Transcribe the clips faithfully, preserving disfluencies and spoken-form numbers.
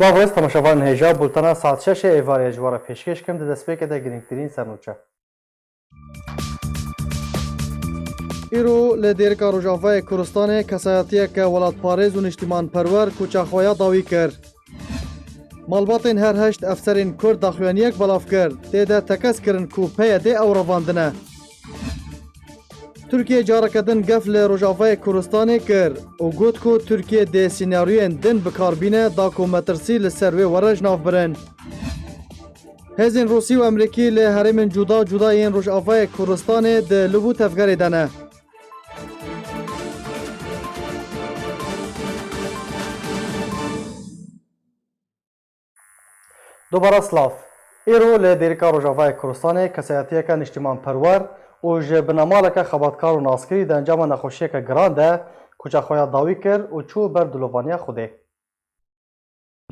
Bavêz temaşevanên hêja, bultena saet şeşê êvarê ji we re pêşkêş kim, di destpêkê de girîngtirîn sernûçe. Îro li Dêrika Rojavayê Kurdistanê kesayetiyeke welatparêz û niştîmanperwer koça xwe ya dawî kir. Malbatên her heşt efserên Kurd daxuyaniyek belav kir. Tê de tekez kirin ku P Y D ew revandine. Tirkiye careke din gef li Rojavayê Kurdistanê kir û got ku Tirkiye dê sînaryoyên din bi kar bîne da ku metirsî li ser wê were ji nav birin. Hêzên Rûsî û Emerîkî li herêmên cuda cuda yên Rojavayê Kurdistanê di liv û tevgerê de ne. Dubara silav. Îro li Dêrika Rojavayê Kurdistanê kesayetiyeke niştîmanperwer û ji binemaleke xebatkar û naskirî di encama nexweşiyeke giran de koça xwe ya dawî kir û çû ber dilovaniya Xwedê.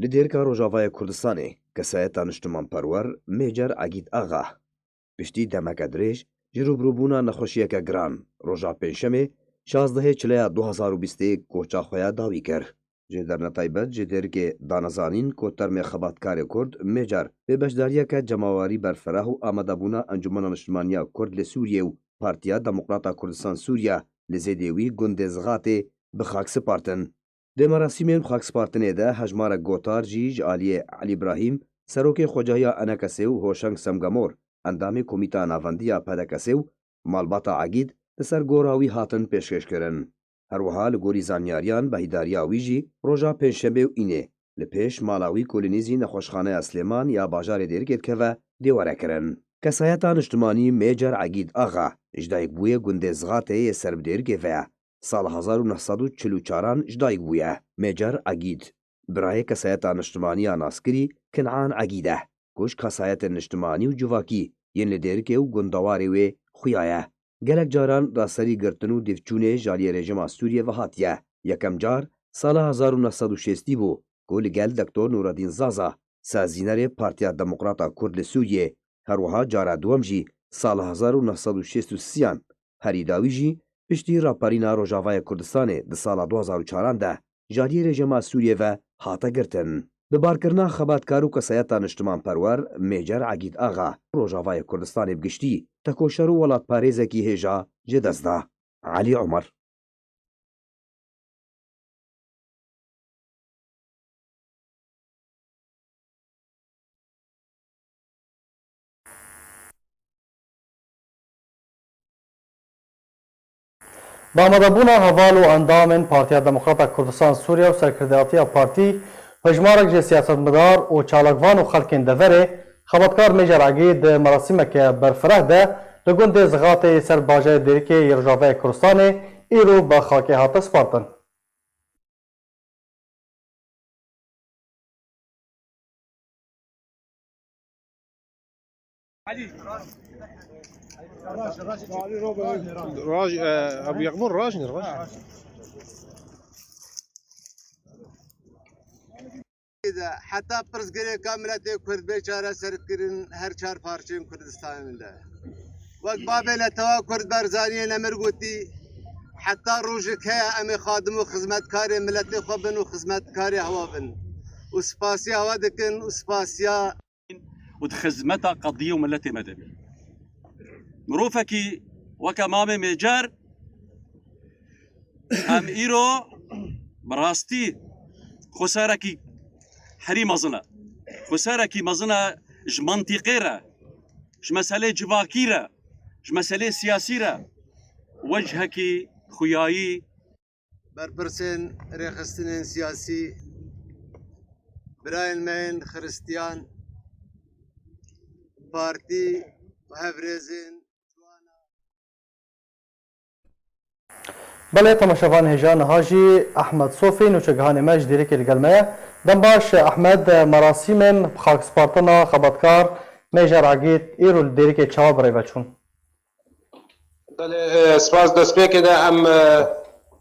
Li Dêrika Rojavayê Kurdistanê kesayeta niştimanperwer Mêcer Egîd Axa piştî demeke dirêj ji rûbirûbûna nexweşiyeke giran roja Pêncşemê şazdehê Çileya du hazar û bîstê koça xwe ya dawî kir. Ji dernetaybet ji Dêrikê danezanîn ku termê xebatkarê Kurd Mêcer bê beşdariyeke cemawerî berfireh û amadebûna Encûmena Niştimanî ya Kurd li Sûriyê û Partiya Demokrata Kurdistan Sûriya li zêdê wî gundê Zixatê bi xak spartin. Di merasîmên xakspartinê de hejmarek gotar jî ji aliyê Elî Brahîm, serokê xwecahiya Enekesê û Hoşeng Semgamor, endamê Komîta Navendî ya P D K S'ê û malbata Egîd li ser gora wî hatin pêşkêşkirin. Her wiha li gorî zanyariyan behîdariya wî jî roja Pêncşemê û Înê li pêş mala wî ku li nêzî nexweşxaneya Silêman ya bajarê Dêrikê dikeve dê were kirin. Kesayeta niştimanî Mêcer Egîd Axa ji dayik bûye gundê Zixatê yê ser bi Dêrikê ve ye. Sala hezar û neh sed û çil û çaran ji dayik bûye. Mêcer Egîd, birayê kesayeta niştimanî ya naskirî Kin'an Egîd e, ku ji kesayetên niştimanî û civakî yên li Dêrikê û gundewarê wê xuya ye. Gelek caran raserî girtin û dîvçûnê ji aliyê rejîma Sûriyê ve hatiye. Yekem car sala hezar û neh sed û şêstî bû, ku li gel Doktor Nureddîn Zaza, sazînerê Partiya Demokrata Kurd li Sûriyê, her wiha cara duwem jî sala hezar û neh sed û şêst û sêyan, herî dawî jî piştî raperîna Rojavayê Kurdistanê di sala du hazar û çaran de ji aliyê rejîma Sûriyê ve hate girtin. Bi barkirina xebatkar û kesayeta niştimanperwer Mêcer Egîd Axa, Rojavayê Kurdistanê bi giştî tekoşer û welatparêzekî hêja ji dest da. Elî Omer. Bi amadebûna heval û endamên Partiya Demokrata Kurdistan Sûriye û serkirdatiya partî, hejmarek ji siyasetmedar û çalakvan û xelkên deverê, xebatkar Mêcer Egîd di merasîmeke berfireh de li gundê Zixatê yê ser bajarê Dêrikê yê Rojavayê Kurdistanê îro bi xakê hate spartin. Raj, e, Ebu Yaqmur, raj ne, raj. Heta pirsgirêka miletê Kurd bê çareserkirin her çar parçeyên Kurdistanê de. Wek bavê netewa Kurd Barzaniyê Nemir gotî, heta rojek heye em ê xadim û xizmetkarê miletê xwe bin û xizmetkarê hewa bin. Û spasiya we dikin û spasiya û di xizmeta qediyê û miletê me de bî. Mirovekî weke Mamê Mêcer, em îro bi rastî xweserekî herî mezin e. Xweserekî mezin e ji mentîqê re, ji meselê civakî re, ji meselê siyasî re, wecihekî xuyayî. Berpirsên rêxistinên siyasî, birayên me yên xiristiyan, partî û hevrêzên. Belê, temaşevanên hêja, niha jî Ehmed Sofî, nûçegihanê me ji Dêrikê li gel me ye. Dem baş Ehmed, merasîmên xakspartina xebatkar Mêcer Egîd îro li Dêrikê çawa bi rê ve çûn? Belê, e, spas. Destpêkê de em, e,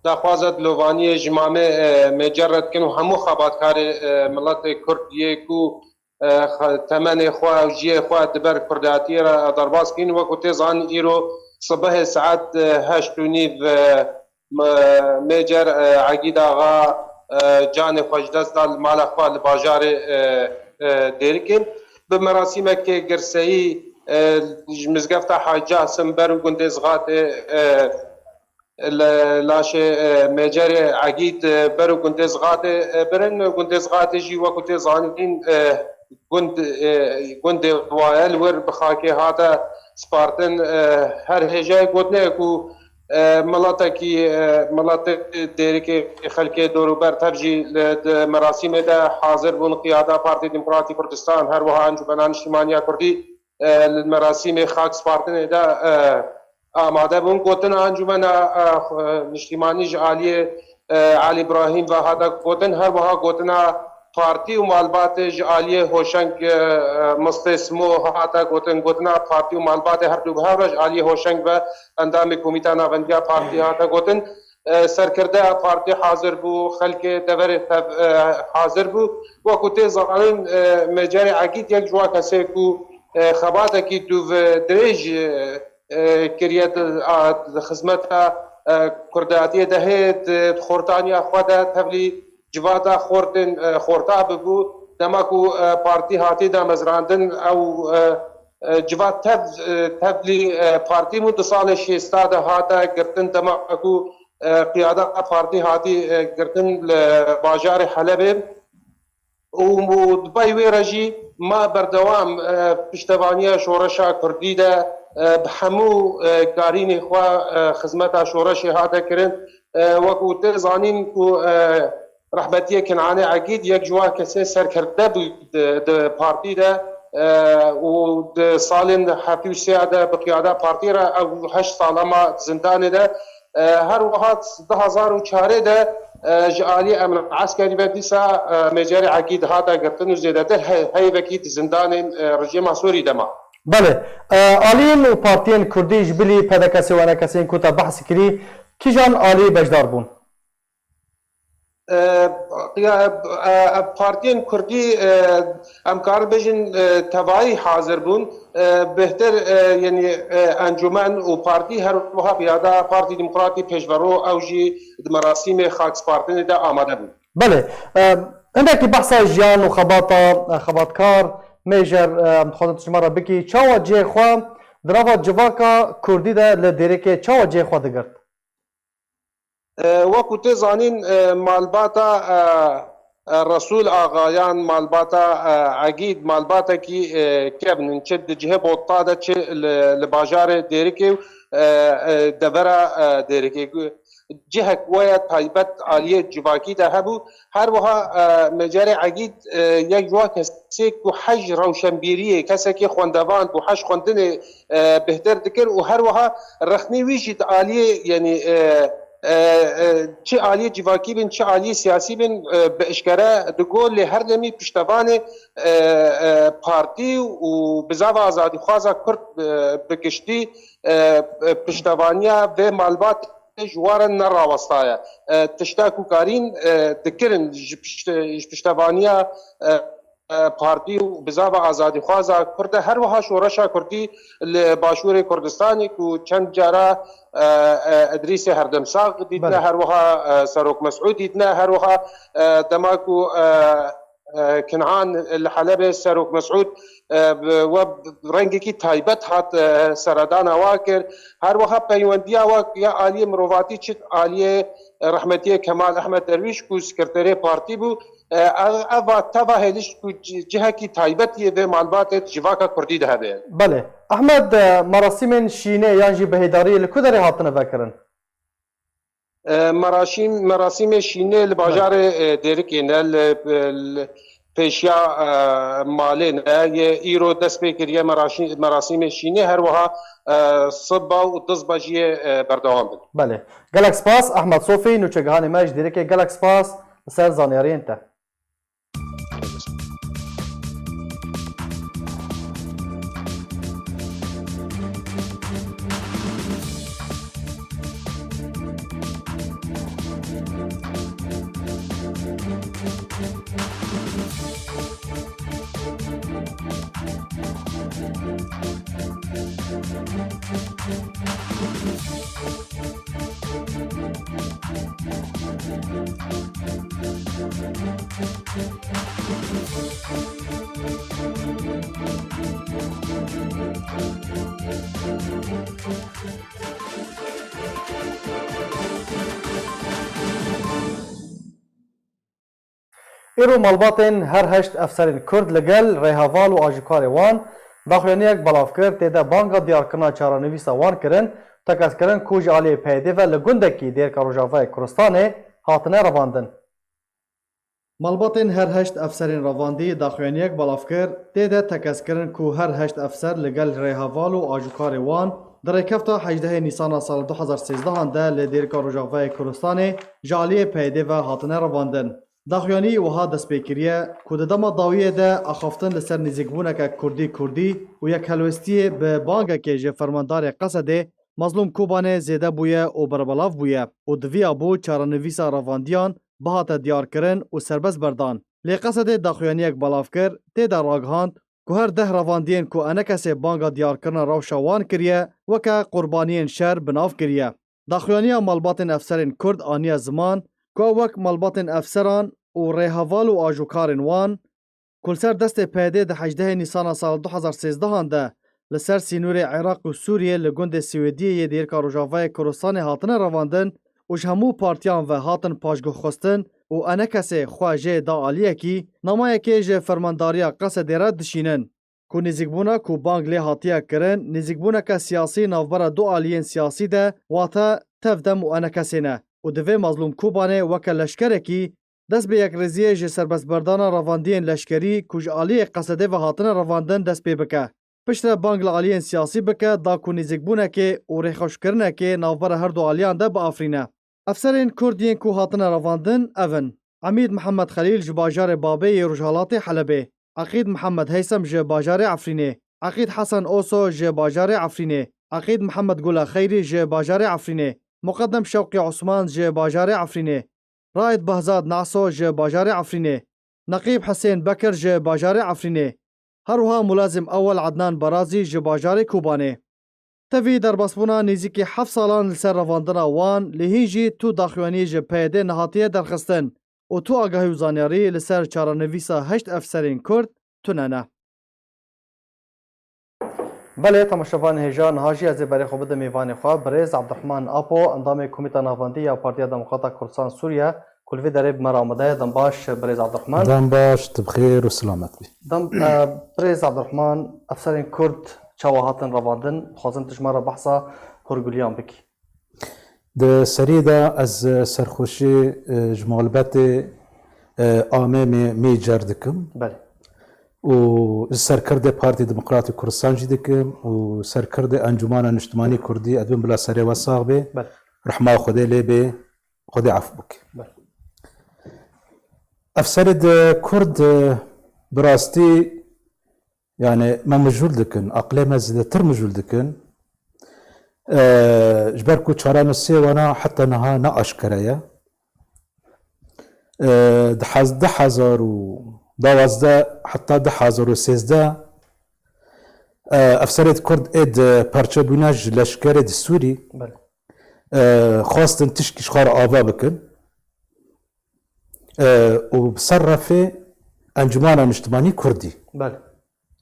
daxwaza dilovaniyê ji mamê, e, Mêcer re dikin û hemû xebatkarê, e, miletê Kurd yê ku, e, xe-, temenê xwe û cihê xwe di ber Kurdatiyê re derbas kirin. Wekî tê zanîn, îro sibehê saet, e, heşt û nîv, e, me-, Mêcer, e, Egîd Axa e, canê xwe ji dest da li mala xwe li bajarê, e, e, Dêrikê. Bi merasîmekê girseyî, e, ji mizgefta Hacî Asim ber û gundê Zixatê, e, li laşê, e, Mêcerê Egîd, e, ber û gundê Zixatê, e, birin. Gundê Zixatê jî wekû tê zanîn, e, gund, e, gundê waye li wir bi xakê hate spartin. E, her hêjayê gotinê ku, e, miletekî, e, miletê Dêrikê, xelkê dorûber tev jî li, di merasîmê de hazir bûn. Qiyada Partî Demokratî Kurdistan, her wiha Encûmena Niştîmaniya Kurdî, e, li merasîmê xak spartinê de, e, amade bûn. Gotina Encûmena, e, xwe-, Niştîmanî ji aliyê, e, Elî Brahîm ve hate gotin, her wiha gotina partî û malbatê ji aliyê Hoşeng, e, e, Mistê Simo hate gotin, gotina partî û malbatê her du bi hev re ji aliyê Hoşeng ve endamê Komîta Navendiya Partî hate gotin. E, serkirdeya partî hazir bû, xelkê deverê tev, e, hazir bû. Wekû tê zanîn, e, Mêcerê Egîd yek ji wan kesê ku, e, xebatekî dûv dirêj, e, e, kiriye di, a, di xizmeta, e, kurdatiyê de hê di, di xortaniya xwe de tevlî civata xortên, e, xorta bibû. Dema ku, e, partî hatî damezrandin, ew, e, e, civat tev, e, tevlî, e, partî bû. Di salê şêsta de hate girtin, dema ku, e, qiyada partî hatî, e, girtin li bajarê Helebê. Û, û di pey wê re jî ma berdewam, e, piştevaniya şoreşa kurdî de, e, bi hemû, e, karînê xwe, e, xizmeta şoreşê hate kirin. E, wekû tê zanîn ku, e, rehmetiyê Kinanê Egîd yek ji wan kesê serkirde bû di, di partî de, e, û di salên heftê û sê de bi qiyada partî re ew heşt sala ma zindanê de. E, her wiha di du hazar û çarê de, e, ji aliyê emn eskerî ve dîsa, e, Mêcerê Egîd hate girtin û zêdetir he-, heyvekî di zindanên, e, rejîma Sûrî de ma. Belê. E, aliyên û partiyên kurdî ji bilî P D K S û E N K S'ên ku te behs kirî, kîjan aliyê beşdar bûn? E, ya, e, e, partiyên kurdî, e, em karin bêjin, e, tevayî hazir bûn. E, bêhtir, e, yanî, e, encûmen û partî her wiha piyada Partî Demokratî pêşvero ew jî di merasîmê xakspartinê de amade bûn. Belê. E, hindekî behsa jiyan û xebata, e, xebatkar, Mêjer, e, em dixwazin tu ji me re bikî. Çawa cihê xwe di nava civaka kurdî de li Dêrikê çawa cihê xwe digirt? E, wekû tê zanîn, e, malbata, e, e, Resûl Axa yan malbata, e, Egîd, malbatekî, e, kevn in, çi di cihê Botta de, çi li, li bajarê Dêrikê û, e, e, devera, e, Dêrikê. Cihek we ye taybet aliyê civakî de hebû. Her wiha, e, Mêcerê Egîd, e, yek ji wan kesê ku hej rewşenbîriyê, kesekî xwendevan bû, hej xwendinê, e, bêhtir dikir û her wiha rexnê wî jî di aliyê, yanî, e, e, e, çi aliyê civakî bin, çi aliyê siyasî bin, e, bi eşkere digot, lê her demî piştevanê, e, e, partî û bizava azadîxwaza Kurd, e, bi giştî, e, e, piştevaniya vê malbatê ji wan re nerawestaye. E, tişta ku karîn, e, dikirin ji pişt-, ji piştevaniya, e, e, partî û bizava azadîxwaza Kurd e. Her wiha şoreşa Kurdî li Başûrê Kurdistanê ku çend cara, e, e, Edrîsê Herdemsax dîtine, Belê. her wiha, e, Serok Mesûd dîtine, her wiha, e, dema ku, e, e, Kinan li Helebê Serok Mesûd, e, bi, we rengekî taybet hat, e, seredana wa kir. Her wiha peywendiya we ya aliyê mirovatî çi aliyê, e, rehmetiyê Kemal Ehmed Derwîş ku sekreterê partî bû, e, ev, eva teva hêliş ku ci-, cihekî taybet yê vê malbatê civaka kurdî de hebe. Belê. Ehmed, e, merasîmên şînê yan jî bihêdariyê li ku derê hatine vekirin? E, meraşîm-, merasîmê şînê li Belê. bajarê, e, Dêrikê ne, li, li pêşiya, e, malê ne. Yê îro dest pê kiriye meraşî-, merasîmê şînê, her wiha, e, siba û dizba jî yê, e, berdewam bin. Belê. Gelek spas, Ehmed Sofî, nûçegihanê me ji Dêrikê, gelek spas li ser zanyariyên te. Îro malbatên her heşt efserên Kurd li gel rêheval û ajokarê wan daxuyaniyek belav kir, tê de banga diyarkirina çarenivîsa wan kirin, tekez kirin ku ji aliyê P Y D'ê ve li gundekî dêrka Rojavayê Kurdistanê hatine revandin. Malbatên her heşt efserên revandî daxuyaniyek belav kir, tê de tekez kirin ku her heşt efser li gel rêheval û ajokarê wan di rêkefta hejdehê Nîsana sala du hezar sêzdehan de li dêrka Rojavayê Kurdistanê ji aliyê P Y D'ê ve hatine revandin. Daxuyanî wiha dest pê kiriye ku di dema dawiyê de axaftin li ser nêzîkbûneke Kurdî-Kurdî û yekhelwestiyê bi bangekê ji fermandarê Qesedê Mazlûm Kobanê zêde bûye û berbelav bûye û diviyabû çarenivîsa revandiyan bihate diyarkirin û serbest berdan. Lê Qesedê daxuyaniyek belav kir, tê de ragihand ku her deh revandiyên ku ENKSê banga diyarkirina rewşa wan kiriye, weke qurbaniyên şer bi nav kiriye. Daxuyaniya malbatên efserên Kurd aniye ziman ku ew wek malbatên efseran û rêheval û ajokarên wan, ku li ser destê P Y D'ê di hejdehê Nîsana sala du hezar sêzdehan de li ser sînorê Iraq û Sûriyê li gundê Swêdiyê yê dêrka Rojavayê Kurdistanê hatine revandin û ji hemû partiyan ve hatin paşguh xwestin û ENKSê xwe jê da aliyekî, namayekê ji fermandariya Qesedê re dişînin. Ku nêzîkbûna ku bang lê hatiye kirin, nêzîkbûneke siyasî navbera du aliyên siyasî de, wate TEV-DEM û ENKSê ne û divê Mazlûm Kobanê weke leşkerekî dest bi yekrêziyê ji serbestberdana revandiyên leşkerî ku ji aliyê Qesedê ve hatine revandin dest pê bike. Piştre bang li aliyên siyasî bike da ku nêzîkbûnekê û rêxweşkirinekê navbera her du aliyan de biafirîne. Efserên Kurd yên ku hatine revandin ev in: Emîd Mihemed Xelîl ji bajarê Babê yê rojhelatê Helebê, Eqîd Mihemed Heysem ji bajarê Efrînê, Eqîd Hesen Oso ji bajarê Efrînê, Eqîd Mihemed Gula Xeyrî ji bajarê Efrînê, Muqedem Şewqî Osman ji bajarê Efrînê, Raid Behzad Naso ji bajarê Efrînê, Neqîb Hisên Bekir ji bajarê Efrînê, her wiha Mulazim Ewel Ednan Barazî ji bajarê Kobanê. Tevî derbasbûna nêzîkî heft salan li ser revandina wan, lê hîn jî tu daxuyaniyê ji P Y D'ê nehatiye derxistin û tu agahî û zanyarî li ser çarenivîsa heşt efserên Kurd tune ne. Belê, temaşevanê hêja, niha jî ez ê berê xwe bidim mêvanê xwe, birêz Abdurrahman Apo, endamê Komîta Navendî ya Partiya Demokrata Kurdistan Sûriye, ku li vê derê bi me re amade ye. Dem baş, birêz Abdurrahman. Dem baş, tu bi xêr û silamet bî. Dem, e, birêz Abdurrahman, efserên Kurd çawa hatin revandin? Dixwazim tu ji me re behsa hûrgiliyan bikî. Di serî de ez serxweşî, e, ji malbetê, e, Amê Mê-, Mêcer dikim. Belê. Û ji serkirdê Partî Demokratîk Kurdistan jî dikim û serkirdê Encûmena Niştimanî Kurdî, ez dibim bila serê we sax bê. Belê. Rehma Xwedê lê bê, Xwedê ef bike. Belê. Efserê de Kurd, e, bi rastî, yani me mijûl dikin, aqilê me zêdetir mijûl dikin. E, ji ber ku çaran û sê wana heta niha ne aşkere ye. E, di hez-, du hezar û duwazdeh heta du hezar û sêzdeh, e, efserê Kurd ê di parçebûna ji leşkerê di Sûrî, belê, e, xwestin tişkî ji xwe re ava bikin. E, û bi ser refê Encûmena Niştimanî Kurdî. Belê.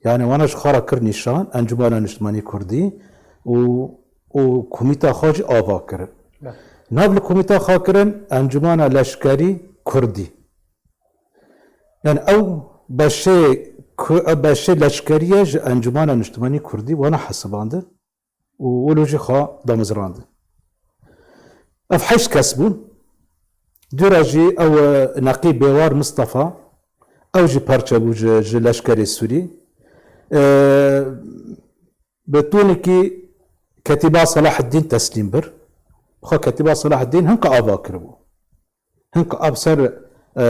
Yani wana ji xwe re kir nîşan, Encûmena Niştimanî Kurdî û, û komîta xwe jî ava kirin. Belê. Nav li komîta xwe kirin Encûmena Leşkerî Kurdî. Yani ew beşê ku-, ew beşê leşkerî ye ji Encûmena Niştimanî Kurdî wana hesibandin. Û wilo jî xwe damezrandin. Ev heşt kes bûn. Dûra jî ew, e, Neqîb Bêwar Mistefa, ew jî parçe bû ji, ji leşkerê Sûrî. E, bi tûnikî Ketîba Selaheddîn teslîm bir. Xwe Ketîba Selaheddîn hinka ava kiribû. Hinka ev ser, e,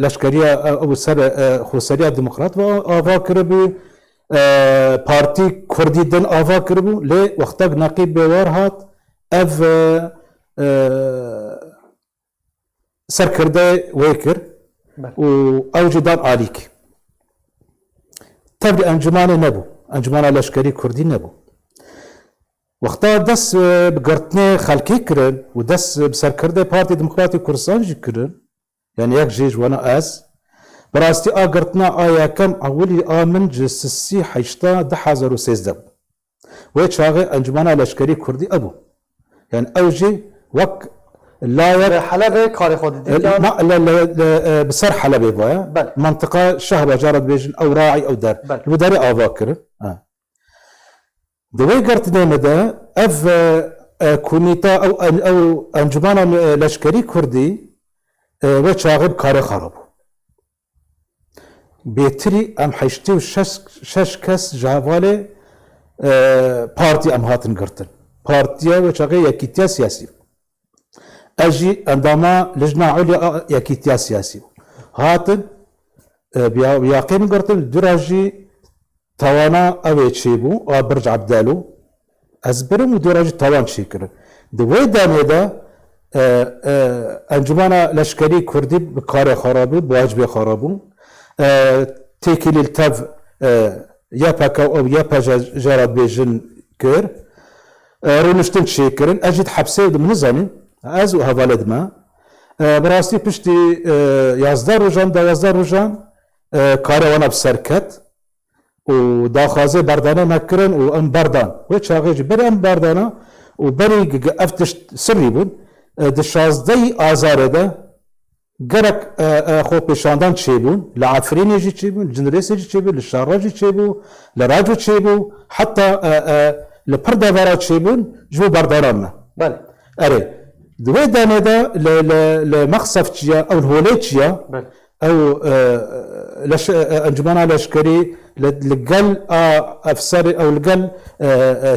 leşkeriya, e, ew ser, e, xweseriya demokrat ve ava kiribû, e, partî kurdî din ava kiribû, lê wextek Neqîb Bêwar hat, ev, e, e, serkirdeyê wê kir. Belê. Û ew jî dan alîk. Tevlî encûmanê nebû. Encûmana leşkerî kurdî nebû. Wexta dest, e, bi girtinê xelkê kirin û dest, e, bi serkirdê Partî Demokratîk Kurdistan jî kirin, yani yek jê ji wana ez, bi rastî a girtina a yekem ewilî a min ji sisî heşta du hezar û sêzdeh bû. Wê çaxê Encumena Leşkerî Kurdî ebû. Yani ew jî wek layek Li Helebê karê xwe didît, e, yan? Ma-, le, le, le, e, bi ser Helebê vaye. Belê. Mantiqa Şehba cara dibêjin ew raî ew der. Belê. Li wî derê ava kirin. Ha. Di wê girtinê me de ev, e, e, komîta ew en-, ew Encumena, e, Leşkerî Kurdî, e, wê çaxê bi karê xwe rabû. Bêtirî em heştê û şeş, şeş kes ji hevalê, e, partî em hatin girtin. Partiya wê çaxê Yekîtiya Siyasî. Ez jî endama Lijna Ulya a Yekîtiya Siyasî. Hatin, e, bi ya-, bi yaqîn girtin, dûra jî tawana ew ê çêbû, a Birc Ebdelo. Ez birim û dûra jî tawan çêkirin. Di wê demê de, e, e, Encumena Leşkerî Kurdî bi karê xwe re bû, bi wacibê xwe re bû. E, têkilî li tev, e, Y P G û ew Y P G jê re dibêjin kir. E, rûniştin çêkirin. Ez jî di hepsê de min nizanî. Ez û hevalê dime. E, bi rastî piştî, e, yazdeh rojan, duwazdeh rojan, e, karê wana bi ser ket. û daxwazê berdanê me kirin û em berdan. Wê çaxê jî berî em berdana û berî g-, g-, ev tişt sirrî bûn. E, di şazdehî Azarê de gelek, e, e, xwepêşandan çêbûn. Li Efrînê jî çêbûn, li Cindirêsê jî çêbû, li Şerra jî çêbû, li Reco çêbû, heta, e, e, li pir devera çêbûn ji bo berdana me. Belê. Erê, di wê demê de li, li, li Mexsef çiya, ew li Holê çiya, Belê. Ew, e, leş-, e, Encumena Leşkerî li, li gel a efserê, ew li gel, e, e,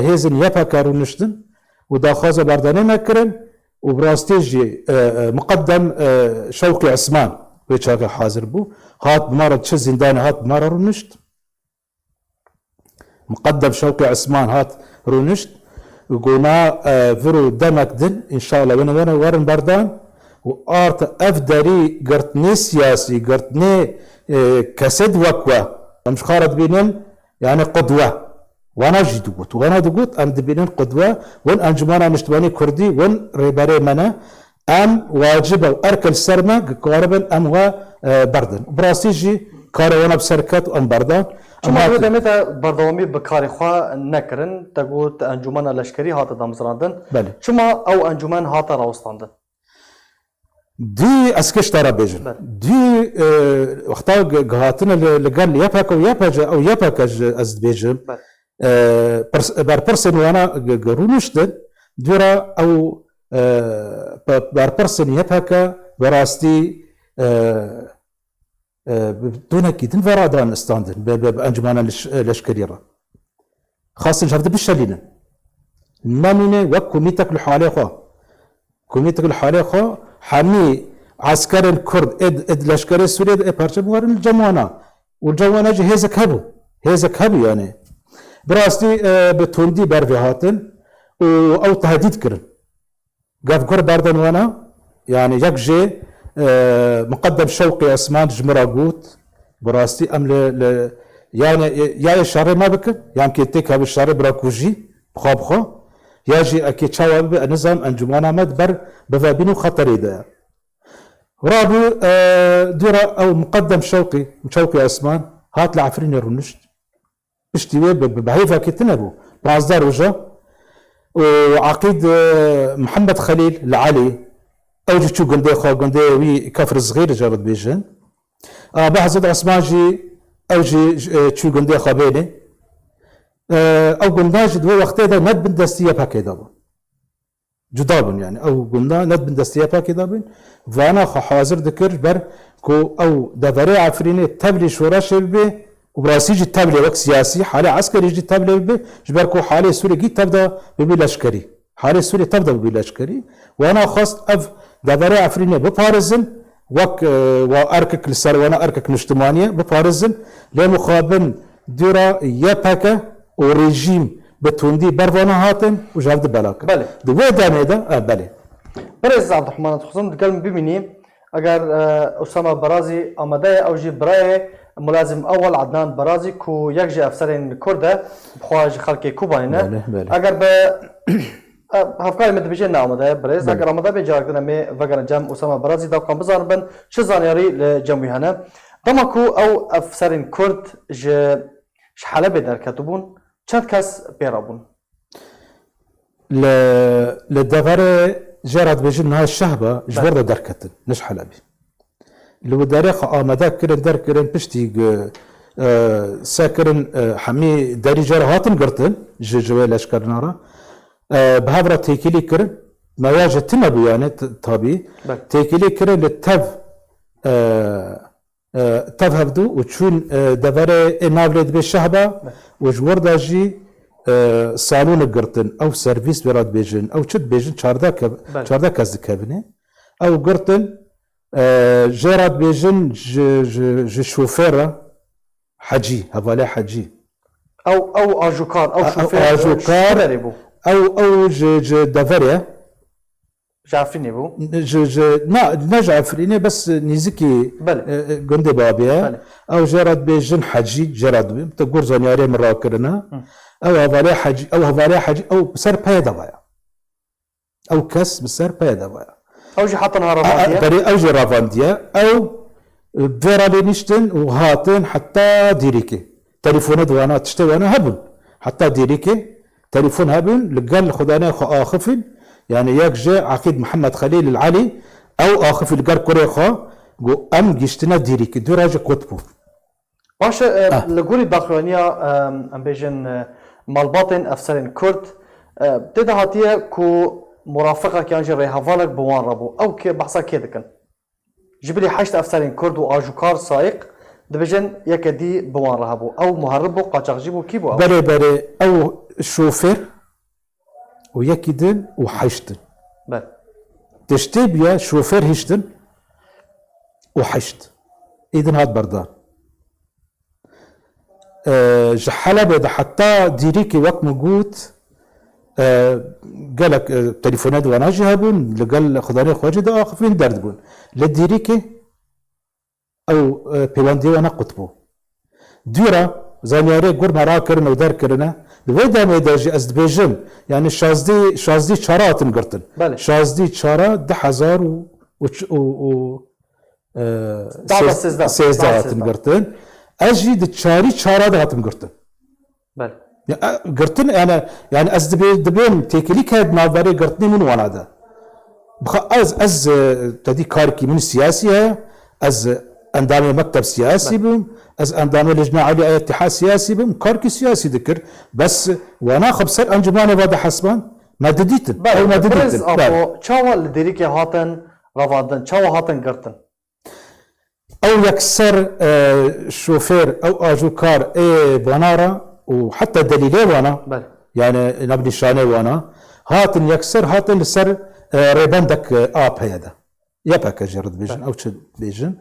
hêzên Y P G rûniştin û daxwaza berdanê me kirin û bi rastî jî, e, e, Miqedem, e, Şewqî Esman wê çaxê hazir bû. Hat bi me re çi zîndanê hat bi me re rûnişt. Miqedem Şewqî Esman hat rûnişt û got, na, e, vir û demek din, înşallah wene, wene werin berdan û art ev derî girtinê siyasî, girtinê, e, kesêd wek we. Em ji xwe re dibînin, yani qudwe. Wana jî digot. Wana digot, em dibînin qudwe, win Encumena Niştimanî Kurdî, win rêberê me ne. Em wacib e û erk li ser me, ku karibin em we, e, berdin. Bi rastî jî karê wana bi ser ket û em berdan. Çima Em di wê hatin demê de berdewamî bi karê xwe nekirin? Te got encûmena leşkerî hate damezrandin. Belê. Çima ew encûmen hate rawestandin? Dû ez kê ji te re bêjim. Belê. Dû, e, wexta gi-, gihatine li, li gel Y P G û Y P G, ew Y P G ji ez dibêjim. Belê. E, pirs-, berpirsên wana gi-, gi-, rûniştin, dû re ew, e, pe-, berpirsên Y P G bi rastî, e, e, bi tonekî din ve radan standin, bi, bi, bi encûmena leş-, leşkerî re. Xwestin ji hev de bişelînin. Nemîne wek komîtek li halê xwe. Komîtek li halê xwe, hemî eskerên Kurd ê, ê leşkerê Sûriyê de ê parçe biwerin li cem wana. Û li cem wana jî hêzek hebû. Hêzek hebû yani. Bi rastî, e, bi tundî ber vê hatin û ew tehdît kirin. Gavkur berdan wana, yani yek jê, e, Miqedem Şewqî Esman ji min re got, bi rastî em li, li, yani, e, ya ê şerê me bikin, yan kê têk hebû şerê bira kujî, bi xwe bi xwe, ya jî ekê çawa bibe, ez nizanim, encûmena me di ber bivebîn û xeterê de ye. Rabû, e, dûra ew Miqedem Şewqî, Şewqî Esman, hat li Efrînê rûnişt. Piştî wê bi, bi, bi hêvekê tune bû. Pazdeh roja û Eqîd, e, Mihemed Xelîl li Elî, ew jî çû gundê xwe, gundê wî Kefr Zixîr jê re dibêjin. A, Behzad Esman jî, ew jî, e, çû gundê xwe bênê. E, ew gunda jî di wê wextê de ne di bin destî Y P G'ê de bû. Cuda bûn, yani ew gunda ne di bin destê Y P G'ê de bûn. Vana xwe hazir dikir ji ber ku ew deverê Efrînê tevlî şoreşê bibe û bi rastî jî tevlê wek siyasî, halê eskerî jî tevlê bibe, ji ber ku halê Sûriyê gî tev de bibî leşkerî. Halê Sûriyê tev de bibî leşkerî. Wana xwest ev deverê Efrînê biparêzin, wek, e, wa erkek li ser wana erkek niştimanî ye, biparêzin. Lê mixabin dûra Y P G û rejîm bi tundî ber vana hatin û ji hev di bela kirin. Belê. Di wê demê de, e, belê. Birêz Abdurrahman, dixwazim digel min bimînî. Eger, e, Usama Barazî amade ye, ew jî birayê Mulazim Ewel Adnan Barazî ku yek ji efserên Kurd e, bi xwe ji xelkê Kobanê ne. Belê, belê. Eger bi, e, hevkarê min dibêje ne amade ye, birêz. Belê. Eger amade be, carek din em ê vegerin cem Usama Barazî, da ku em bizanibin çi zanyarî li cem wî hene. Dema ku ew efserên Kurd ji, ji Helebê derketibûn, Çend kes pê re bûn? Li, li deverê jê re dibêjin niha Şehba ji Belê. wir de derketin, ne ji Helebê. Li wê derê xwe amade kirin, derkirin, piştî, e, e, se kirin, e, hemî derî jê re hatin girtin ji, ji wê leşkerina re. E, bi hev re têkilî kirin, meya jî tune bû yani t-, tabî. Belê. Têkilî kirin li tev, e, e, tev hevdû û çûn, e, deverê ê nav lê dibê Şehba û ji wir de jî, e, salûnik girtin. Ew servîs wê re dibêjin. Ew çi dibêjin? Çardeh kev-, Belê. çardeh kes dikevine. Ew girtin, e, jê re dibêjin ji, ji, ji şofêr re Hecî, hevalê Hecî. Ew, ew ajûkar, ew Ew şofêr, ajûkar, ji derê bû. Ew, ew ji, ji deverê. Ji Efrînê bû? Ji, ji, na, ne ji Efrînê, bes nîzikî, Belê. e, e, gundê babê ye. Belê. Ew jê re dibêjin Hecî, jê re dibê. Te gor zanyarê min rakirine. Hı. Ew hevalê Hecî, ew hevalê Hecî, ew bi ser peyê de vaya. Ew kes bi ser peyê de vaya. Ew jî heta niha A, a, ravandiye? Berê ew jî ravandiye. Ew, e, vê re lê niştin û hatin heta dîrikê. Telefone di wana, tiştê wana hebûn. Heta dîrikê. Telefon hebûn, li gel xudanê xwe axifîn, yani yek ji Aqîd Mihemed Xelîl el Elî, ew axifî li gel kurê xwe, got, em giştine dîrîkî, dû re jî qut bû. Baş e, Ah. li gorî daxuyaniya, em, em bêjin, e, malbatên efserên Kurd, e, tê de hatiye ku murafeqek yan jî rêhevalek bi wan re bû. Ew kê, behsa kê dikin? Ji bilî heşt efserên Kurd û ajûkar sayiq dibêjin yeke dî bi wan re hebû. Ew muherib bû, qaçaxcî bû, kî bû ew? Berê berê ew şofêr û yekî din û heşt din. Ber. Tiştê bûye şofêr hiştin û heşt. Êdin hat berdan. E, ji Helebê de heta dîrîkê wek min got, e, gelek, e, telefone di wana jî hebûn, li gel xudanê xwe jî diaxifîn derdibûn. Li dîrîkê ew, e, pêwendiyê wana qut bû. Dû re zanyarê gur me rakirin û derkirine. Di wê demê de jî ez dibêjim, yani şazdî, şazdî çara hatin girtin. Belê. Şazdî çara du hezar û, û, û, û, e, Daha da sêz-, sêzdeh. sêzdeh Daha hatin sêzdeh. girtin. Ez jî di çarî çara de hatim girtin. Belê. Ya, e, girtin, yani, yani ez dibê-, dibêm têkilî ke navberê girtinê min wana de. Bixa ez, ez, e, te dî karkî min siyasî heye, ez endamê mekteb siyasî Belê. bim, ez endamê Lijna Elî ya Îtîhad siyasî bim, karkî siyasî dikir. Bes wana xwe bi ser encûmanê ve de hesban, me didîtin. Belê, Ew me Birêz didîtin. Apo, Belê. çawa li Dêrikê hatin revandin, çawa hatin girtin? Ew yekser, e, şofêr, ew ajûkar ê vana re û heta delîlê wana, Belê. yani navnîşanê wana, hatin yekser, hatin li ser, e, rêbendek, e, A P Y'ê de. Y P G jê re dibêjin, Belê. ew çi dibêjin.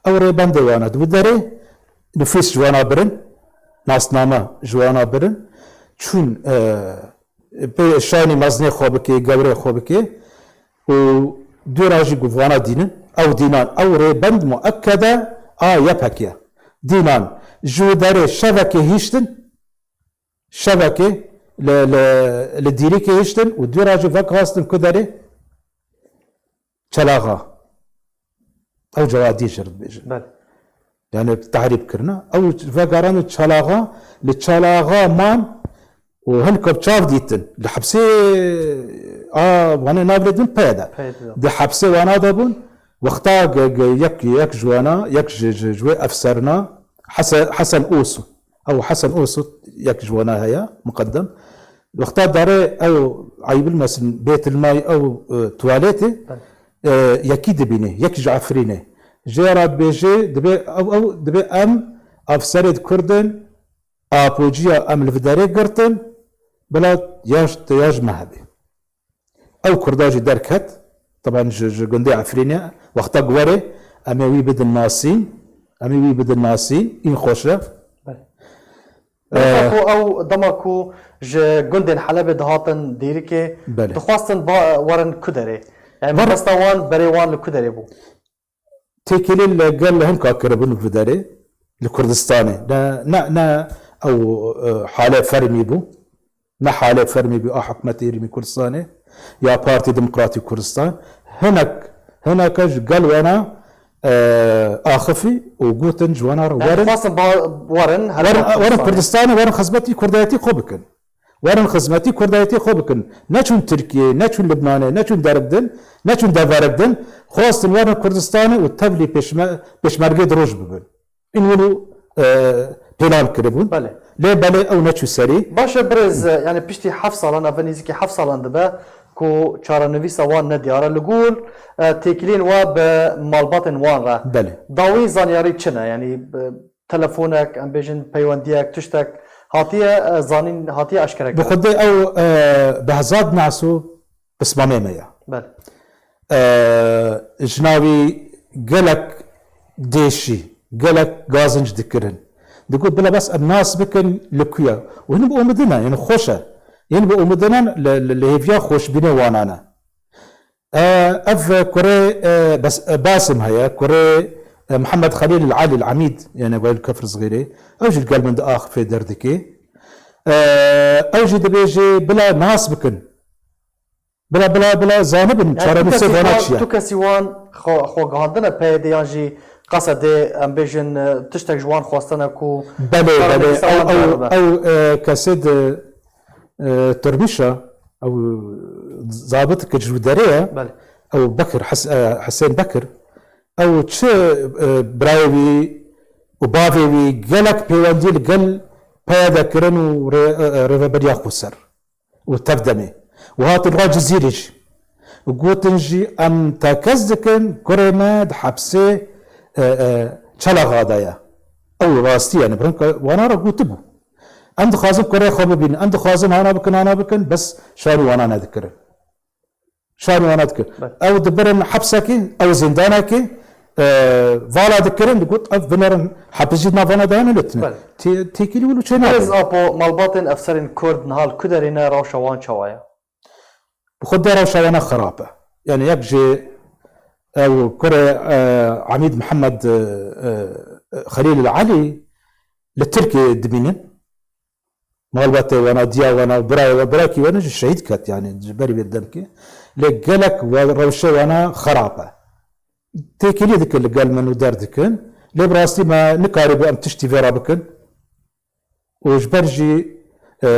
Ew rêbendê wana di wî derê nifûs ji wana birin, nasname ji wana birin. Çûn, e, pê şanî mezinê xwe bike, gewrê xwe bike û dû re jî got vana dînin, ew dînan, ew rêbend muekkede a Y P G ye. Dînan ji wî derê şevekê hiştin, şevekê li, li, li Dîrikê hiştin û dû re jî vek hastin ku derê? Çelaxa. Ew cewatiyê jê re dibêjin. Belê. Yani tehrîb kirine. Ew vegeran Çelaxa, li Çelaxa man û hin ku çav dîtin. Li hepsê a wane navlê din peye de. Peye de. Di hepsê wana de bûn. Wexta ge-, ge-, yek, yek ji wana, yek ji, ji, ji wê efserina Hese-, Hesen Osu. Ew Hesen Osu yek ji wana heye, muqeddem. Wexta darê ew, eyb bilmesin, bêtilmay ew, e, tuwaletê, Belê. e, yekî dibîne, yek ji Efrînê. Jê re dibêje, dibê ew, ew, dibê em afserê di Kurd in, apociya em li vê derê girtin, bila ya ji, ya ji me hebê. Ew Kurda jî derket, teben ji, ji gundê Efrînê, wexta ku were, em ê wî bidin nasîn, em ê wî bidin nasîn, în xweş e. Belê. Ee, Dema ku ew, dema ku ji gundên Helebê dihatin Dêrikê, Belê. dixwastin ba-, werin ku derê? Yani Var- mebesta wan, berê wan li ku derê bû? Têkilî li gel hinka kiribûn bi derê, li Kurdistanê. Ne, ne, ne ew, e, hale fermî bû. Ne hale fermî bû a hikûmetê herêmî Kurdistanê, ya Partî Demokratîk Kurdistan. Hinek, hineke ji gel wana e, axifî û gotin ji wana re Yani werin, xwestin ba-, werin, herêma werin, werin Kurdistanê. Kurdistanê, werin xizmetî Kurdayetî xwe bikin. Werin xizmetî Kurdayetî xwe bikin. Neçûn Tirkiyê, neçûn Libnanê, neçûn derik din, neçûn deverik din. Xwestin werin Kurdistanê û tevlî pêşme-, pêşmergê di roj bibin. În wilo, e, pêlan kiribûn. Belê. Lê belê ew neçû serî. Baş e birêz, e, yani piştî heft salan, ev nêzîkî heft salan dibe ku çarenivîsa wan nediyar e. Li gor, e, têkiliyên we bi malbatên wan re. Belê. Dawî zanyarî çi ne? Yani, e, telefonek, em bêjin peywendiyek, tiştek hatiye, e, zanîn, hatiye eşkere Bi kirin? Xwedê ew, e, Behzad Naso pismamê me ye. Belê. E, ji navî gelek dêşî, gelek gazinc dikirin. Digot, bila bes em nas bikin li ku ye. Û hin bi umidine, yani xweş e. Hin bi umidine li, li, li hêviya xweşbînê wana ne. E, ev kurê, e, bes, e, Basim heye, kurê, e, Mihemed Xelîl el Elî el Emîd, yani Welî Kefr Zixîrê. Ew jî li gel min diaxifê derdikê. E, ew jî dibêjê, bila nas bikin. Bila, bila, bila zanibin, Yani tu çarenûsê kesî vana wan, çi ye? Tu kesî wan xwe, xwe gihandine P Y D yan jî qesedê, em bêjin, e, tiştek ji wan xwestine ku Belê, belê. çarenivîsa Ew, wan ew, diyar bibe? Ew, e, kesê di, e, Tirmîşa, ew zabit ke ji derê ye, Belê. Ew Bekir, Hes-, e, Hesên Bekir, ew çi, e, birayê wî û bavê wî gelek pêwendî li gel P Y D kirin û rê-, e, e, rêveberiya xweser. û tev demê û hatin ra Cizîrê jî. Gotin jî, em tekez dikin, kurê me di hepsê, e, e, Çelaxa de ye. Ew rastî ye, yani, bi rengka wana re gotibû. Em dixwazin kurê xwe bibînin, em dixwazin hana bikin, hana bikin, bes şanî wana nedikirin. Şanî wana dikin. Belê. Ew dibirin hepsekê, ew zîndanekê, e, vala dikirin, digot, ev binerin hepsî navana de hene, lê tune. Belê. Tê-, têkilî wilo çê Birêz nabe. Apo, malbatên efserên Kurd niha li ku derê ne, rewşa wan çawa ye? Bi xwe de rewşa wana xerab e. Yani yek jê ew kurê, e, Emîd Mihemed, e, e, Xelîl el Elî li Tirkiyê dibînin. Malbatê wana, diya wana, birayê we, birakî wana jî şehîd ket, yani ji berî vê demkê. Lê gelek we rewşê wana xerab e. Têkilî dikin li gel min û derdikin. Lê bi rastî me nikarîbû em tiştî vê re bikin. Û ji ber jî, e,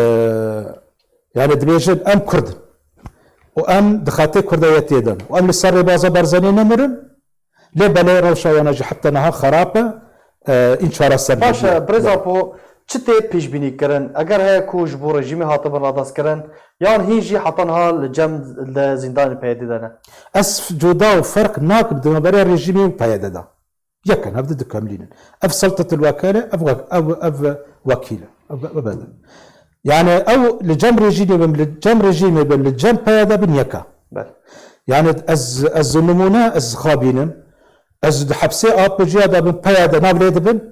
yani dibêjin em Kurd in. Û em di xetê Kurdayetiyê de ne. Û em li ser rêbaza Barzanî nemirin. Lê belê rewşa wana jî heta niha xerab e, e, în çareser Baş e, nebûye. Birêz Apo, çi tê pêşbînî kirin? Eger heye ku ji bo rejîmê hatibin radestkirin, yan hîn jî heta niha li cem li zîndanê P Y D de ne? Ez cuda û ferq nakim di navberiya rejîmê û P Y D de. Yek in, hevdi dikomlînin. Ev seltetil wekale, ev wek-, ev, ev wekîl e. Ev, ev, ev, yani ew li cem rejîmê bin, li cem rejîmê bin, li cem P Y D bin yek e. Belê. Yani ez, ez nimûne, ez xabînim. Ez di hepsê A P C'ya de bin, P Y D nav lê dibin.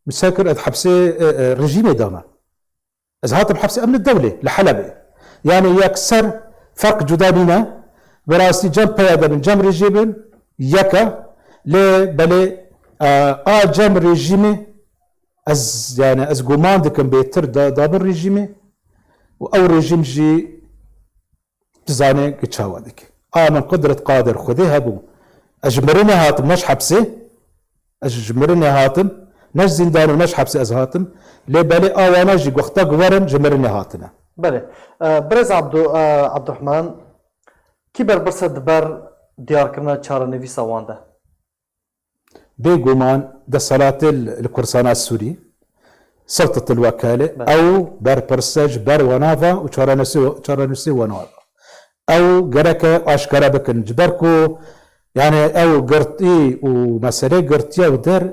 Misal kir, ez hepsê, e, e, rejîmê de me. Ez hatim hepsê, em li dewlê, li Helebê. Yani yekser, ferq cuda nîne. Bi rastî cem P Y D bin, cem rejîmê bin, yek e. Lê belê, e, a cem rejîmê, ez, yani ez guman dikim bêtir da, da bin rejîmê. Û ew rejîm jî dizane ki çawa dike. A min Qudret Qadir Xwedê hebû. Ez ji mirinê hatim, ne ji hepsê. Ez ji mirinê hatim. Ne ji zîndan û ne ji hepsê ez hatim. Lê belê a wana jî wexta ku werin ji mirinê hatine. Belê. E, Birêz Abdu-, e, Abdurrahman, kî berpirs e di ber diyarkirina çarenivîsa wan de? Bêguman desthilatê li, li Kurdistana Sûrî, Sultatul Wekale, Belê. Ew berpirs e ji ber wana ve û çarenûsê, çarenûsê wana ve. Ew gereke aşkere bikin. Ji ber ku, yani, ew girtî û meselê girtiya û der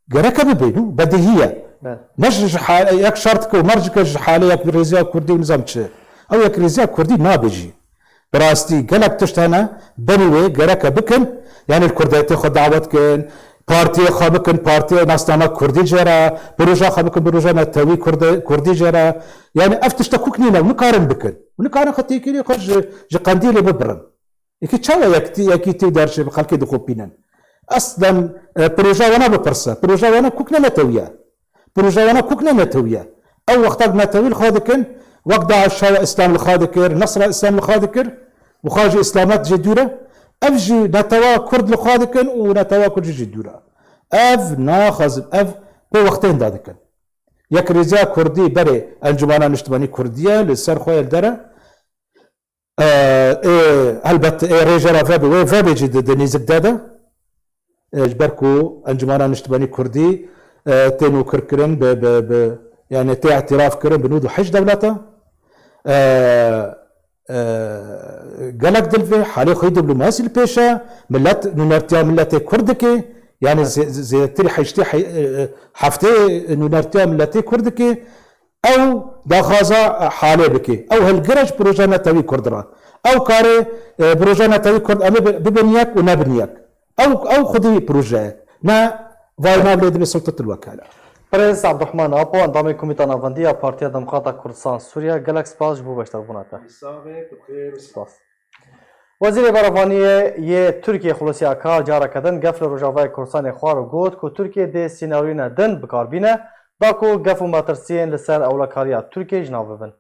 gereke bibe, nû bedihî ye. Belê. Ne ji, ji hal-, yek şart ke û mercike ji halê yekrêziya Kurdî û nizam çi. Ew yekrêziya Kurdî nabe jî. Bi rastî gelek tişt hene, berî wê gereke bikin, yani li Kurdayetê xwe dawet kin, partiyê xwe bikin, partiya nasnama Kurdî jê re, proja xwe bikin, proja netewî Kurdi-, Kurdî jê re. Yani ev tişta kuk nîne, nikarin bikin. Nikarin xwe têkilî xwe ji, ji qendîlê bibirin. Êkî çawa yekîtî, yekîtî û derşê bi xelkê dixopînin? Eslen, e, proja wana bipirse. Proja wana kuk ne netewî ye. Proja wana kuk ne netewî ye. Ew wexta netewî li xwe dikin, wek DAIŞ çawa Îslam li xwe dikir, Nesra Îslam li xwe dikir, û xwe ji Îslamet jê dûr e. Ev jî netewa Kurd li xwe dikin û netewa Kurd jî ji dûr e. Ev naxwazin, ev pê wextên da dikin. Yekrêziya Kurdî berê Encûmena Niştimanî Kurdî ye, li ser xwe ye li der e. E, ê, helbet, ê, rêje re vebe, wê vebe jî di, di nêzik de de. E, ji ber ku Encûmena Niştimanî Kurdî, e, tê nûkirkirin bi, bi, bi, yani tê îtiraf kirin bi nod û heşt dewleta. E, e, gelek di li vê halê xwe yê diplomasî li pêş e, millet nûnertiya milletê Kurd dike, yani zê-, zê-, zêdetirî heştê he-, e, e, heftê nûnertiya milletê Kurd dike. Ew daxwaza, e, halê bike. Ew hilgire ji projeya netewî Kurd re. Ew karê, e, projeya netewî Kurd em ê bi-, bibin yek û nebin yek. Ew, ew xwedî proje ye. Ne vay nav lê dibe Sultatul Wekala. Birêz Abdurrahman Apo, endamê Komîta Navendî ya Partiya Demokrata Kurdistan Sûriye, gelek spas ji bo beşdarbûna te. Spas. Wezîrê Berevaniyê yê Tirkiyê Xulûsî Akar careke din gef li Rojavayê Kurdistanê xwar û got ku Tirkiye dê sînaryoyên din bi kar bîne, da ku gef û metirsiyên li ser ewlekariya Tirkiyê ji nav bibin.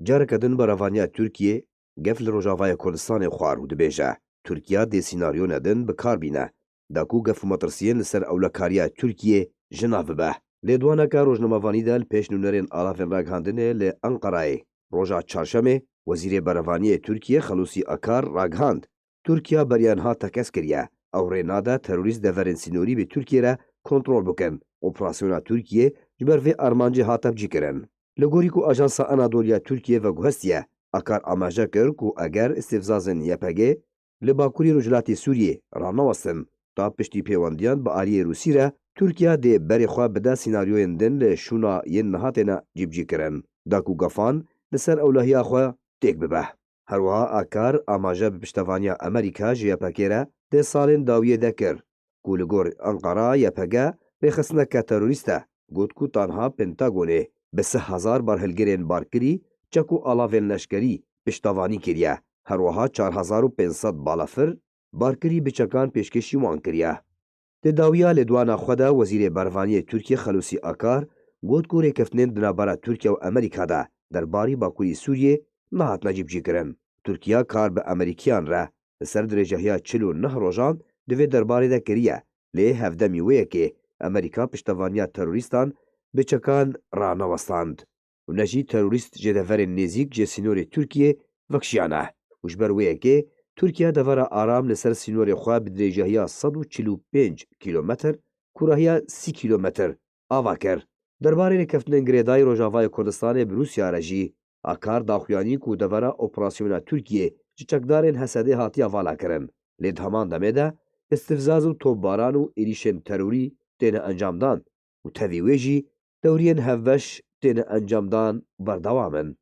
Careke din berevaniya Tirkiyê gef li Rojavayê Kurdistanê xwar û dibêje, Tirkiya dê sînaryone din bi kar bîne, da ku gef û metirsiyên li ser ewlekariya Tirkiyê ji nav bibe. Lêdwaneke rojnamevanî de li pêş nûnerên alavên ragihandinê li Enqerayê roja Çarşemê, Wezîrê Berevaniyê Tirkiyê Xelûsî Akar ragihand, Tirkiya beriya niha tekez kiriye. Ew rê nade terorîst deverên sînorî bi Tirkiyê re kontrol bikin. Operasyona Tirkiyê ji ber vê armancê hate bicîkirin. Li gorî ku Ajansa Anadolu ya Tirkiyê veguhestiye, Akar amaje kir ku eger îstîfzazên Y P G li bakurî rojhilatê Sûriyê ranewestin, ta piştî pêwendiyan bi aliyê Rûsî re, Tirkiya dê berê xwe bide sînaryoyên din li şûna yên niha têne cîbicîkirin, da ku gefan li ser ewlehiya xwe têk bibe. Her wiha Akar amaje bi piştevaniya Amerîka ji Y P G re di salên dawiyê de kir, ku li gor Enqera Y P G rêxistineke terorîst e, got ku tanha Pentagonê bi sih hezar barhilgirên barkirî, çek û alavên leşkerî piştevanî kiriye, her wiha çar hezar û pênc sed balafir barkirî bi çekan pêşkêşî wan kiriye. Di dawiya lêdwana xwe de Wezîrê Berevaniyê Tirkiyê Xelûsî Akar got ku rêkeftinên di navbera Tirkiye û Amerîka de derbarî Bakurî Sûriyê nehatine cîbicîkirin. Tirkiye kar bi Amerîkiyan re li ser dirêjahiya çil û neh rojan di vê derbarê de kiriye, lê hevdemî wê yekê Amerîka piştevaniya terorîstan bi çekan ranewestand. û ne jî terorîst ji deverên nêzîk ji sînorê Tirkiyê vekişiyane û ji ber wê yekê Tirkiye devera aram li ser sînorê xwe bi dirêjahiya sed û çil û pênc kîlometr, kûrahiya sî kîlometr ava kir. Derbarê rêkeftinên girêdayî Rojavayê Kurdistanê bi Rûsya re jî Akar daxuyanî ku devera operasyona Tirkiyê ji çekdarên H S D'ê hatiye valakirin, lê di heman demê de îstîfzaz û topbaran û êrîşên terorî têne encamdan û tevî wê jî dewriyên hevbeş têne encamdan û berdewam in.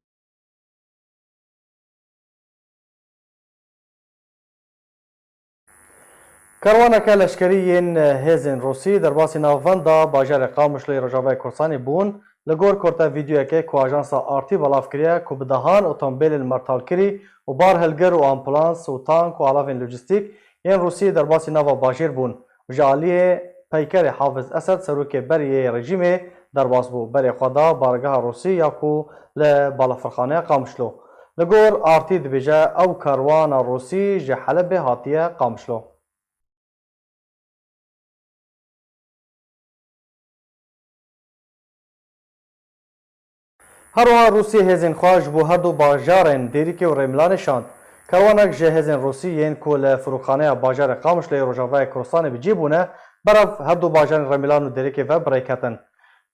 Kerwaneke leşkerî yên hêzên Rûsî derbasî navbenda bajarê Qamişloyê Rojavayê Kurdistanê bûn, li gor kurte vîdeoyekê ku ajansa R T belav kiriye ku bi dehan otomobilên mertalkirî û barhilgir û ambulans û tank û alavên lojîstîk yên Rûsî derbasî nava bajêr bûn. Ji aliyê peykerê Hafiz Esed, serokê berê yê rejîmê, derbas bû. Berê xwe da bargeha Rûsî ya ku li balafirxaneya Qamişlo. Li gor R T dibêje, ew kerwana Rûsî ji Helebê hatiye Qamişlo. Her wiha Rûsiyê hêzên xwe ji bo her du bajarên Dêrikê û Rêmilanê şand. Kerwanek ji hêzên Rûsî yên ku li firokxaneya bajarê Qamişloyê Rojavayê Kurdistanê bi cî bûne, berev her du bajarên Rêmilan û Dêrikê ve bi rê ketin.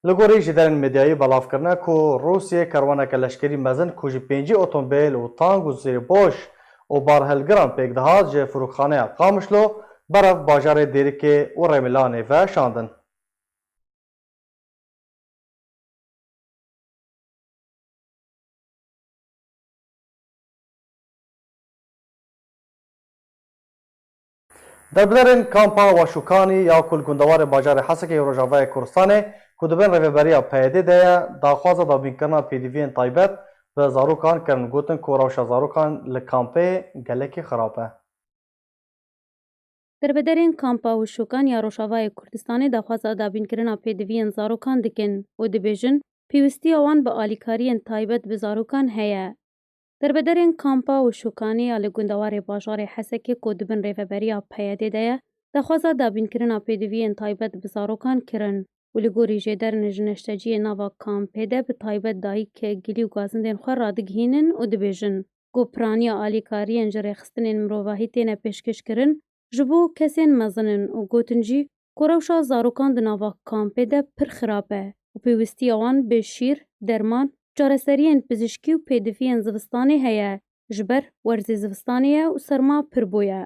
Li gorî jêderên medyayî belav kirine ku Rûsiyê kerwaneke leşkerî mezin ku ji pêncî otomobîl û tank û zêrboş û barhilgiran pêk dihat ji firokxaneya Qamişlo berev bajarê Dêrikê û Rêmilanê ve şandin. Derbiderên kampa Waşûkanî ya ku li gundewarê bajarê Hesekê yê Rojavayê Kurdistanê ku di bin rêveberiya P Y D de ye, daxwaza dabînkirina pêdiviyên taybet bi zarokan kirin, gotin ku rewşa zarokan li kampê gelekî xirab e. Derbiderên kampa Wişûkan ya Rojavayê Kurdistanê daxwaza dabînkirina pêdiviyên zarokan dikin û dibêjin, pêwîstiya wan bi alîkariyên taybet bi zarokan heye. Derbederên kampa Wişûkanê ya li gundewarê bajarê Hesekê ku di bin rêveberiya P Y D'ê de ye, daxwaza dabînkirina pêdiviyên taybet bi zarokan kirin û li gorî jêderin ji neşteciyê nava kampê de bi taybet dayik gilî û gazindên xwe radigihînin û dibêjin ku piraniya alîkariyên ji rêxistinên mirovahî têne pêşkêşkirin ji bo kesên mezin in û gotin jî ku rewşa zarokan di nava kampê de pir xirab e û pêwistiya wan bi şîr, derman, çareseriyên pizîşkî û pêdiviyên zivistanê heye, ji ber werzê zivistanê ye û serma pir bûye.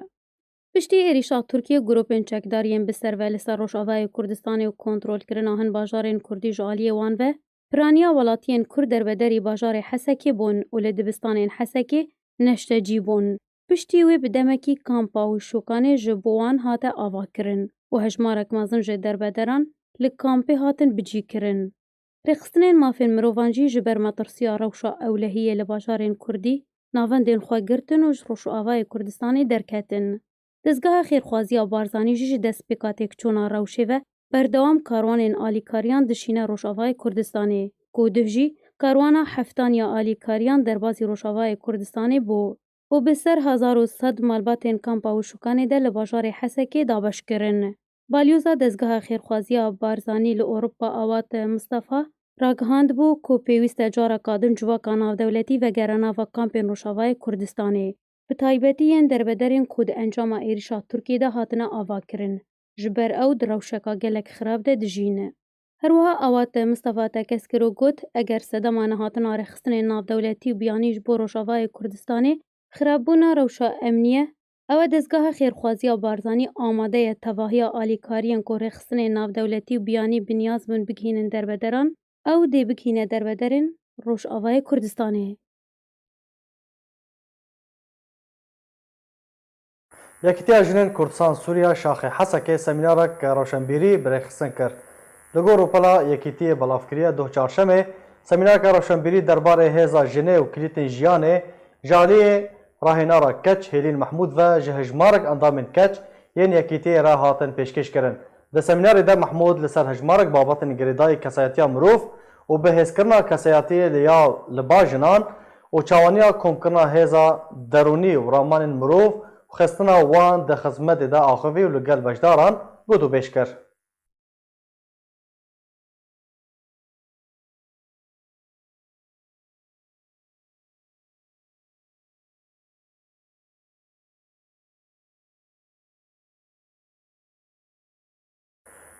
Piştî êrîşa Tirkiyê, grûpên çekdar yên bi serve li ser Rojavayê Kurdistanê û kontrolkirina hin bajarên Kurdî ji aliyê wan ve, piraniya welatiyên Kurd dervederî bajarê Hesekê bûn û li dibistanên Hesekê neştecî bûn. Piştî wê bi demekî kampa Wişûkanê ji bo wan hate avakirin û hejmarek mezin ji derbederan li kampê hatin bicîkirin. Rêxistinên mafên mirovan jî ji ber metirsiya rewşa ewlehiyê li bajarên Kurdî navendên xwe girtin û ji Rojavayê Kurdistanê derketin. Dezgeha Xêrxwaziya Barzanî jî ji destpêka têkçûna rewşê ve berdewam karwanên alîkariyan dişîne Rojavayê Kurdistanê, ku duh jî karwana heftan ya alîkariyan derbazî Rojavayê Kurdistanê bû û bi ser hezar û sed malbatên kampa Wişûkanê de li bajarê Hesekê dabeş kirin. Balyoza Dezgeha Xêrxwaziya Barzanî li Ewropa Awat Mistefa ragihandibû ku pêwîst e careka din civaka navdewletî vegere nava kampên Rojavayê Kurdistanê, bi taybetî yên derbederên ku di encama êrîşa Tirkiyê de hatine avakirin, ji ber ew di rewşeka gelek xirab de dijîn. Her wiha Awat Mistefa tekez kir û got, eger sedema nehatina rêxistinên navdewletî û biyanî ji bo Rojavayê Kurdistanê xirabûna rewşa emnî ye, ew e dezgeha Xêrxwaziya Barzanî amade ye tevahiya alîkariyên ku rêxistinên navdewletî û biyanî bi niyaz bûn bigihînin derbederan, ew dê bigihîne derbederên Rojavayê Kurdistanê. Yekîtiya Jinên Kurdistan Sûriya Şaxê Hesekê semînarek rewşenbîrî bi rêxistin kir. Li gor rûpela Yekîtiyê belavkiriye doh çarşemê, semînareke rewşenbîrî derbarê hêza jinê û kilîtên jiyanê ji aliyê rahênara keç Hêlîn Mehmûd ve ji hejmarek endamên keç yên Yekîtiyê re hatin pêşkêş kirin. Di semînarê de Mehmûd li ser hejmarek babetên girêdayî kesayetiya mirov û bi hêzkirina kesayetiyê li ya li ba jinan û çawaniya komkirina hêza derûnî û ramanên mirov û xistina wan di xizmetê de axivî û li gel beşdaran gotûbêj kir.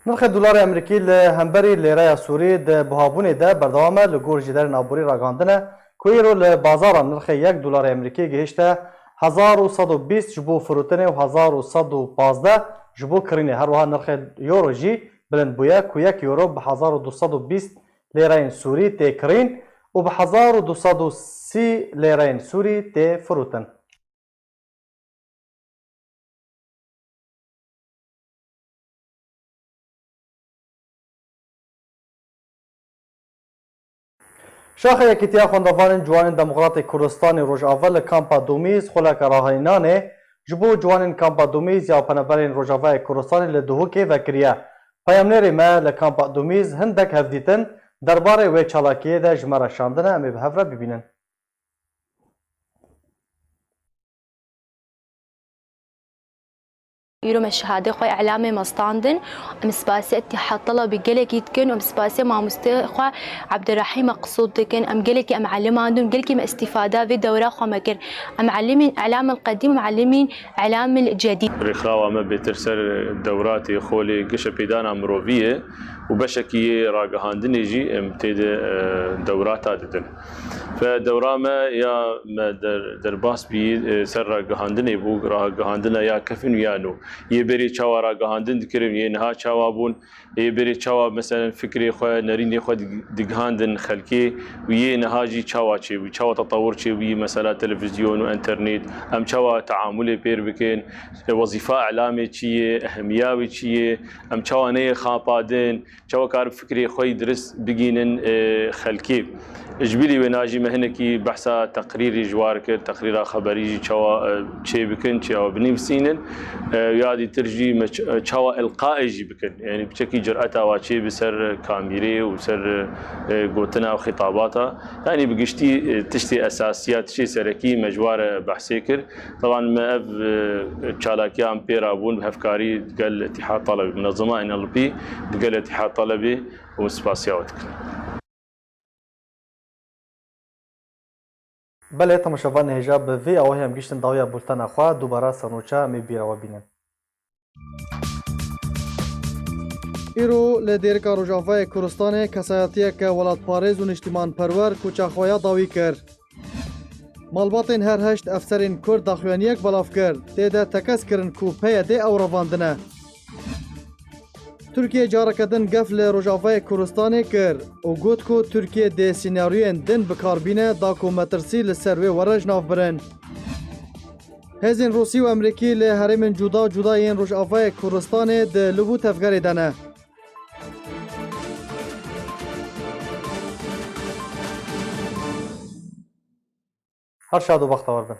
Nirxê dolarê Amerîkî li hemberî lêreya Sûrî di buhabûnê de berdewam e, li gor jêderên aborî ragihandine ku îro li bazaran nirxê yek dolarê Amerîkî gihişte hezar û sed û bîst ji bo firotinê û hezar û sed û pazdeh ji bo kirînê. Her wiha nirxê euro jî bilind bûye ku yek euro bi hezar û du sed û bîst lêreyên Sûrî tê kirîn û bi hezar û du sed û sî lêreyên Sûrî tê firotin. Şaxa Yekîtiya Xwendevanên Ciwanên Demokratê Kurdistanê Rojava li Kampa Domîz xuleke rahênanê ji bo ciwanên Kampa Domîz ya penaberên Rojavayê Kurdistanê li Duhokê vekiriye. Peyamnêrê me li Kampa Domîz hindek hevdîtin derbarê wê çalakiyê de ji me re şandine, em ê bi hev re bibînin. Îro me şehadê xwe îlamê me standin. Em spasê Îtîhad Telebî gelekî dikin û em spasê mamostê xwe Ebdurehîm Meqsûd dikin. Em gelekî em elimandin, gelekî me îstîfada vê dewra xwe me kir. Em elimîn îlamil qedîm, em elimîn îlamil cedîd. Rêkxirawa me bêtir ser dewratê, xolê, geşepêdana mirovî ye û beşekî yê ragihandinê jî em tê de, e, dewrata didin. Fe dewra me ya me der-, derbas bî, e, ser ragihandinê bû, ragihandina ya kevn û ya nû. Yê berê çawa ragihandin dikirin, yê niha çawa bûn, yê berê çawa, meselen, fikrê xwe, nerînê xwe dig-, digihandin xelkê û yê niha jî çawa çêbû, çawa tetewur çêbûyî, mesela televîzyon û înternet, em çawa teamulê pêr bikin, wezîfa îlamê çi ye, ehemiya wî çi ye, em çawa neyê xapadin, Çawa kar fikrê xwe yî dirist bigînin, e, xelkê. Ji bilî wêna jî me hinekî behsa teqrîrî ji war kir, teqrîra xeberî jî çawa, e, çê bikin, çawa binivîsînin. E, ya dîtir jî me ç-, çawa ilqaê jî bikin. Yanî piçekî cureta wa çê bi ser kamîrê û ser, e, gotina û xîtabata. Yanî bi giştî, e, tiştê esasî ya tiştê serekî me ji war behsê kir. Teban me ev, e, çalakiyan pê rabûn bi hevkarî digel Îtîhad Talebê, Munezema N L P digel Îtîhad Talebê û spasiya we dikin. Belê, temaşevanê hêja, bi vê awahî em gihîştin dawiya bultena xwe, dubara sernoça em ê bîra we bînin. Îro li Dêrika Rojavayê Kurdistanê kesayetiyeke welatparêz û niştîmanperwer koça xwe ya dawî kir. Malbatên her heşt efserên Kurd daxuyaniyek belav kir. Tê de tekez kirin ku P Y D ew revandine. Tirkiye careke din gef li Rojavayê Kurdistanê kir û got ku Tirkiye dê sînaryoyên din bi kar bîne da ku metirsî li ser wê were ji nav birin. Hêzên Rûsî û Amerîkî li herêmên cuda cuda yên Rojavayê Kurdistanê di lûv û tevgerê de ne. Her şad û bextewar bin.